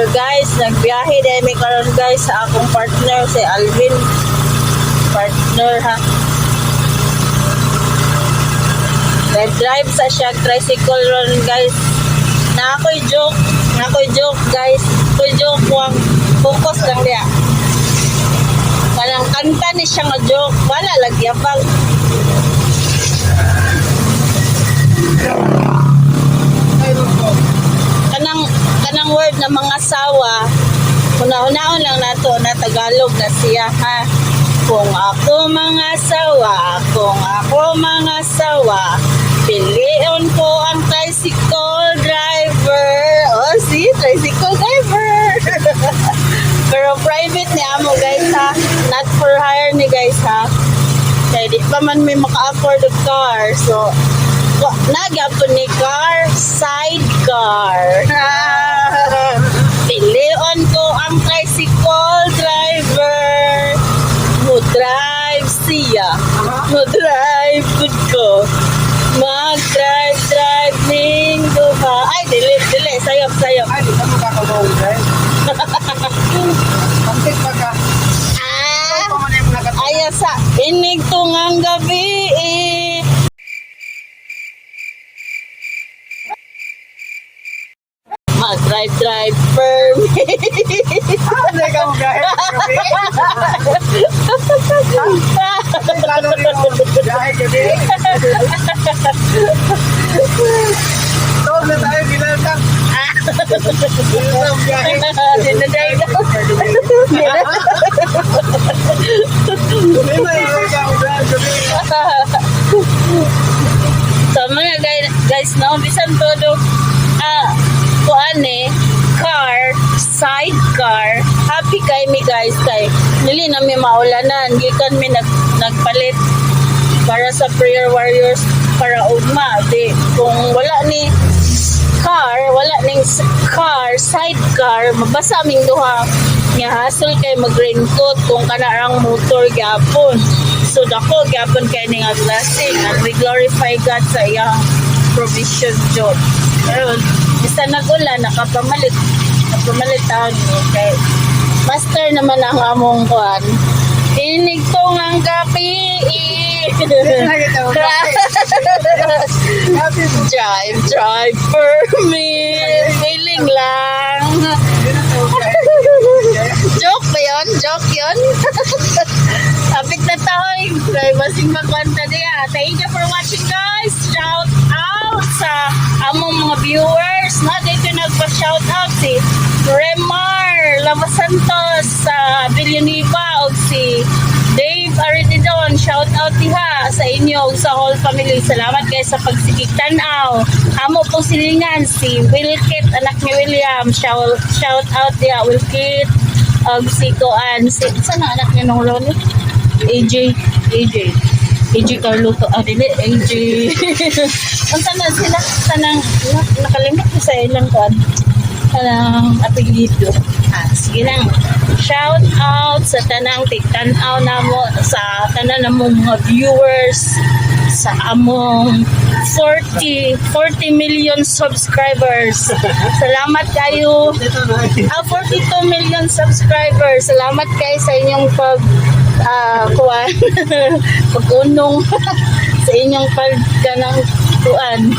So guys, nagbiyahe dahil mi karon, guys, sa akong partner si Alvin. Partner ha. Nag-drive sa siya tricycle ron, guys. Na ako'y joke, na ako'y joke, guys. Ako'y joke wang focus lang niya. Kanang kanta ni siya nga joke, wala lagi apang. Kanang word na mga sawa, huna-hunaon lang nato na Tagalog na siya ha. Kung ako mga sawa, kung ako mga sawa, pilion ko ang tricycle driver. Oh, see, tricycle driver. Pero private ni amo, guys, ha. Not for hire ni, guys, ha. Kaya di pa man may maka-afford og car. So, nagyapon ni car, sidecar. Pilion ko ang tricycle driver. Mo drive siya. Mo drive gud ko. Mag-drive, drive ning duha. Ay, dili, dili. Sayop, sayop. Ay, di ka makakabawang drive. Pantit pa ka. Ah! Ikaw pa man yung nakatukod. Aya sa inig tungang gabi eh. Mag-drive, drive for me. Hindi ka mo biyahe gabi. Ay, lalo rin mo biyahe gabi. Tawag na tayo, ginalta. Hindi na biyahe. Dinaday ka. Hindi na ikaw ka mo biyahe gabi. So mga guys, guys no, bisan todo kuan eh, car, sidecar, happy kay mi, guys, kay dili na mi maulanan gikan mi nagpalit para sa prayer warriors para ugma. Di kung wala ni car, wala ning car, sidecar, mabasa ming duha nga hassle kay mag raincoat kung kana rang motor gyapon. So dako gyapon kay ni nga blessing and we glorify God sa iyang provision jud. Pero bisan nag-ulan, nakapamalit, nakapamalit taon ni kay master naman ang among kuan. Inig ang gabi. Nakita mo biyahe. Happy mo. Drive, drive for me. Feeling lang. Hindi na tayo biyahe. Joke ba yun? Joke yun? Kapit na tayo. Kay basing makwanta niya. Thank you for watching, guys. Shout out sa among mga viewers. Na dito nagpa-shout out si Remar Lava Santos sa Villanueva o si Dave Arididon. Shout out diha sa inyo ug sa whole family. Salamat, guys, sa pagsigig tan-aw. Amo pong silingan si Wilkit, anak ni William. Shout out diha, Wilkit. Og si Kuan, si saan ang anak niya nung lolo? AJ, AJ. AJ Carluto, ah, dili, AJ. Unsa na sila? Tanang, nakalimot ko sa ilang kuan. Kanang apelyido. Ah, sige lang. Shout out sa tanang tigtan-aw namo, sa tanan namong mga viewers sa among 40 million subscribers. Salamat kayo. Ito na. Ah, 42 million subscribers. Salamat kayo sa inyong pag kuan, pag-unong sa inyong pag kanang kuan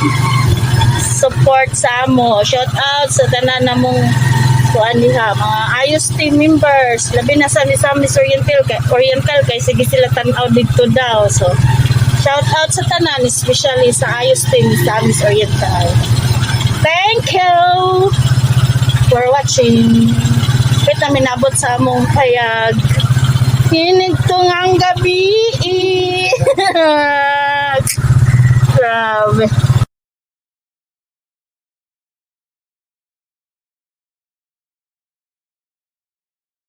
support sa amo. Shout out sa tanan namong kuan diha, mga Ayos team members. Labi na sa Misamis Oriental kay sige sila tan-aw didto daw. So shout out sa tanan, especially sa Ayos team Misamis Oriental. Thank you for watching. Wait na minabot sa among payag. Hinig ang gabi. Grabe.